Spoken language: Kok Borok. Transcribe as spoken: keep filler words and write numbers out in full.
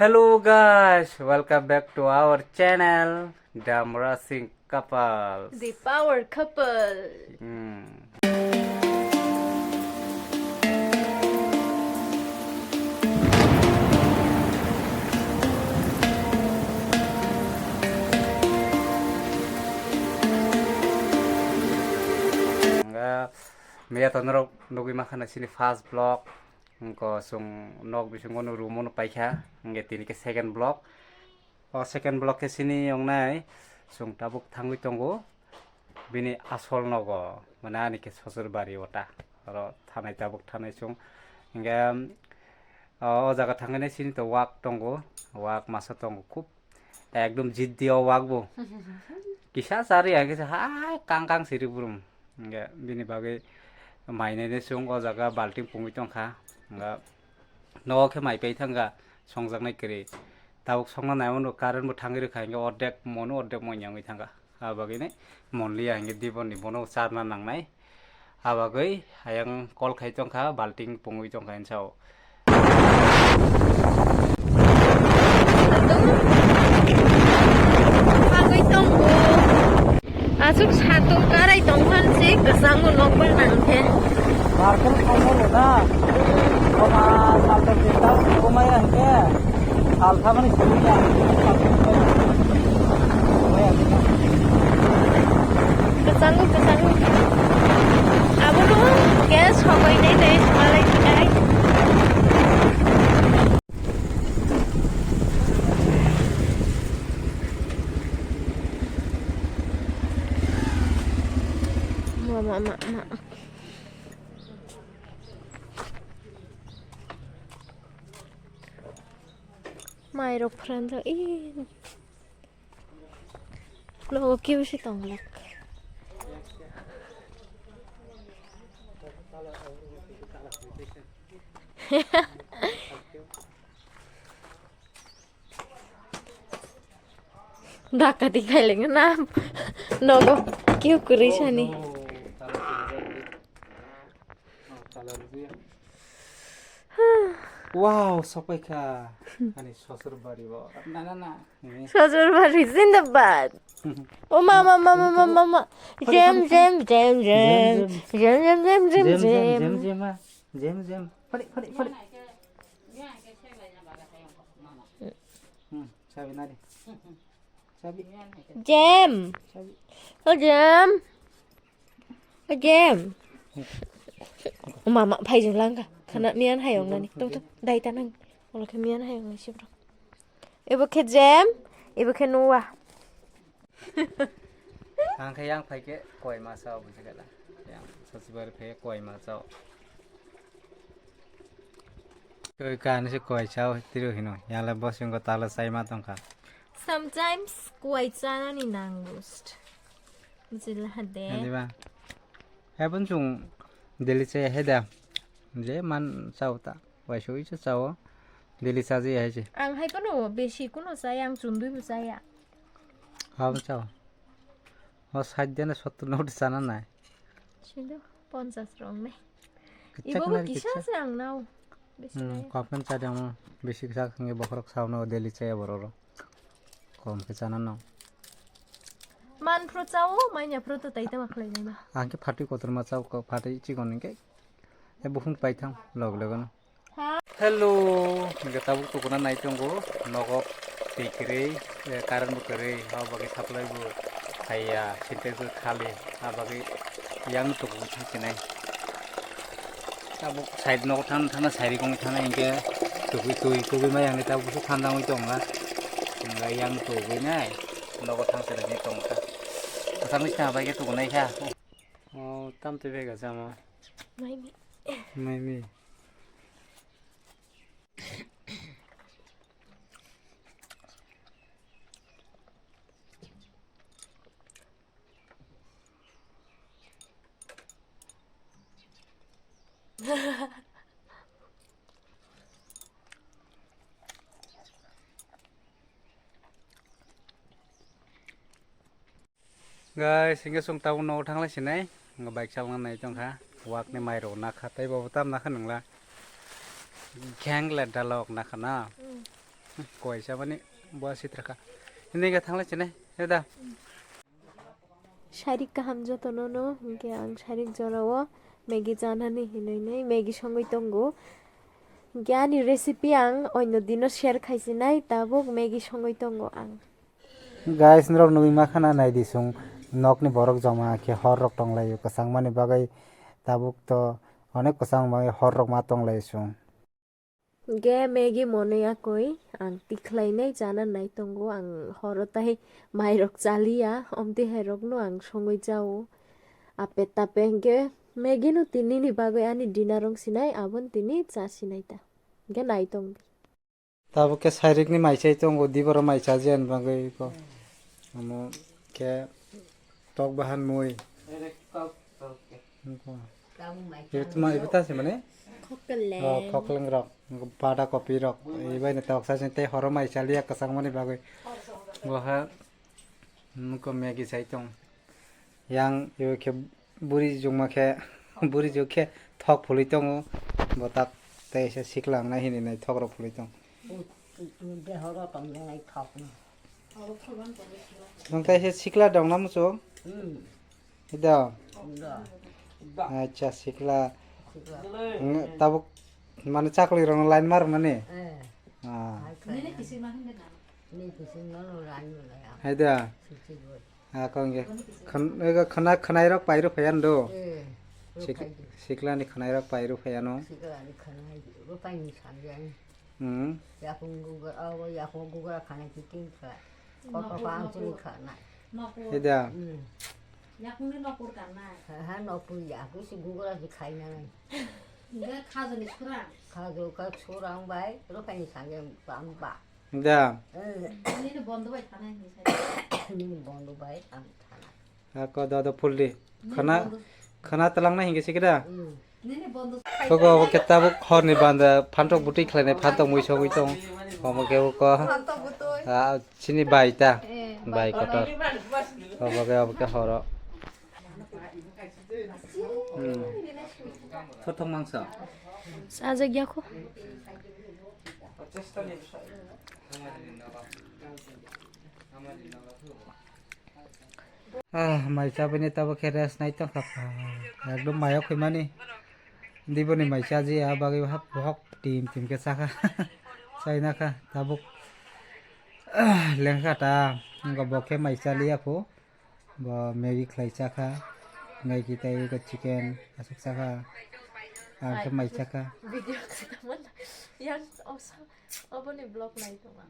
Hello guys, welcome back to our channel, The Murasing Couples. The power couple. Hmm. Nga miya to norok nugwi mankha na sini first vlog. Wngkha chwng nok bisingo no room o no paikha, hingke tini khe second vlog. O second vlog khe sini wngnai chwng tabuk thangwi tongo bini asol nogo, mane ani khe Sosur bari o ta. Oro thanai tabuk thanai chwng. Hingke, o, o jaga thangwi nai sini to wak tongo, wak masa tongo, khub ekdom jiddi o wak bo. Kisa charwi hai khe hai kang kang siri burum. Hingke bini bagwi mai nai nai chwng o jaga balting pungwi tongkha. Hingke nogo khe mai pai thangkha songjaknai kwrwi. Tabuk songna nai mano current bo thangwi rwkha hingke ordek mono ordek moino wngwi thangkha. Abagwi nai monliya hingke diboni bono charna nangnai. Abagwi ayang kol khai tongkha, balting pungwi tongkha hinsa o. Bagwi tongo. Aswk satung karai tongphan se kwchango nokbar nangkhe. Barkol khangno rwna. Koma salto kita kumaya hingke. Salthamani simi ya. Kwchango, kwchango. Abono gas hogoi nai nai swlai khinai. Ma, ma, ma, ma. Mairok phrwnjak, ee. Nogo kiu se tonglak. Dakati khaileng na. Nogo kiu kwrwi sani. Wow, sokpaikha. Ani Sosur bari bo. Na, na, na. Sosur bari zindabad. O ma, ma, ma. Jem, jem, jem, jem. Jem, jem, jem, jem, jem. Jem, jem, ma. Jem, jem. Phari, phari, phari. Hmm, sabi nari. Sabi. Jem. Sabi. O jem. Jem. O mama, phai jong langka. Khana miyan hai ong nani. Tung, tung. Dai ta nang. Ola khe miyan hai ong nai sibro. Ibo khe Jem, ibo khe Noah. Ang khe yang phai khe koi ma sao buji gala. Yang sosibar phai koi ma sao. Koi ka ni se koi sao tiru hino. Yang le boss yung ko tala sai ma tong kha. Sometimes koi chana ni nang boost. Buji la hade. Ani ba. Hebun chung daily chaya hai da. Je man chao ta. Waisa waisa chao. Daily chaji hai se. Ang hai kono besi kono chaya, ang chundui bo chaya. Habun chao. O sait dene sottur nokti chana nai. Sido ponchas rong nai. Ibo bo kisa se ang nao. Besi nai. Kom khe chadi ang besi kisa khe bokhorok sao no daily chaya borok rok. Kom khe chana no. Man phro chao, manya phro to taitama khlai nai ba. Ang khe phatwi kotorma chao, phatwi chikon hwnkhe. E buphung paithang log logo no. Hello, hingke tabuk tukuna nai tongo, nogo twi kwrwi, eh, current bo kwrwi, o bagwi supply bo haiya, sintex bo khali, a bagwi yang tuku thang sinai. Tabuk side nogo thang thang sairi kong thang hingke tukui twi kubui ma yang tabuk su thang thang tong la, hingke yang tukui nai nogo thang sinai tong kha. Asam ni thang bai ke tukunai kha. O, tam twi bega jama. Mai mi. Mai mi. Guys, hingke chwng tabuk nogo thanglai sinai, bike chalna nai tongkha, wak ni mai rok nakha, tei bo tam nakha nungla, gang le dalok nakha na, Koisa mani bo sitra kha. Hini khe thanglai chinai. Heda. Sharik kaham jotono no, hinkhe ang sharik jorao Maggie chanani hinui nei, Maggie songwi tongo. Hinkhe ani recipe ang oino dino share khaisinai, tabuk Maggie songwi tongo ang. Guys, norok nugwi ma khana nai di sung, nokni borok joma khe hor rok tong laio kwchang mani bagwi, tabuk to onek kwchang bagwi hor rok ma tong lai sung. Ge Maggie monwi akoi ang tikhlainai chana nai tongo, ang horo tai mairok chaliya, omtwi hairokno ang songwi chao. Ape tape hwnkhe Maggie no tinini bagwi ani dinner wng sinai, aboni tini cha sinai ta. Hwnkhe nai tong di. Tabuk khe sairikni mai chai tongo, diboro mai chajiya ni bagwi ko. Omo khe tok bahan mui. Tabuk mai Ibu tuma, ibu ta se mane? Khokleng. Oh, khokleng rok. Bada kopi rok. Ibai na tok sa sing tei horo mai chaliya kwchang mani bagwi. Boha, muko Maggie sai tong. Yang ibu khe buri jungma khe, buri jung khe thok phulwi tongo. Botak tei se sikla wngnai hini nai thok rok phulwi tong. Dehoro tongjaknai thokno. Nwng kaisa sikla dongna muchung? Hmm. Ido? Ido. Acha, sikla. Sikla. Nwng tabuk mane chakli rokno line mar mani? Eh. Ah. Hai khai. Nini kisim no line no laya. Hai da. Sisi goi. Ah, kong ge. Khon-, ega khona-, khonai rok pairu phayan do. Eh. Sik-, rok pairu. Sikla ni khonai rok pairu phayano. Sikla ni khonai rok pai ni sanjani. Hmm. Yakung gugra, oh, yakung gugra khana kiting kha. Koto pa ang chini khana. Heda. Hmm. Yakung ni nokpur kana. Ha, ha, nokpur ya, kusi gugra si khaina nai. Ga khajo ni surang. Khajo ka surang bai, rokai ni sange bang ba. Da. Eh. Nini bondo bai thana ni sai. Nini bondo bai ang thana. Ako dodo phuldi. Khana, khana talang na hingi sikida. Hmm. Nini bondo. Koko obo khe tabuk horni banda phantok butwi khlainai phantok mui sogwi tong. Omo khe uko. Phantok butwi. Ah, chini bai ta. Eh, bai bai kotor. Obo khe, obo khe horo. Hmm. Thothok mangsa. Sajak yakho. Ah, mai chabini tabo khe rest nai tongkha pha. Ekdom mayo khimani. Diboni mai chaji a bagwi hap hok tim tim khe chakha. Chaina kha tabuk. Ah, lengkha ta. Ngo bo khe mai chaliya phu. Bo Maggie khlai chakha. Ngai ki tai ko chicken asuk chakha. Ang khe mai chakha. Video khatamani. Yang osa oboni vlog nai tongma.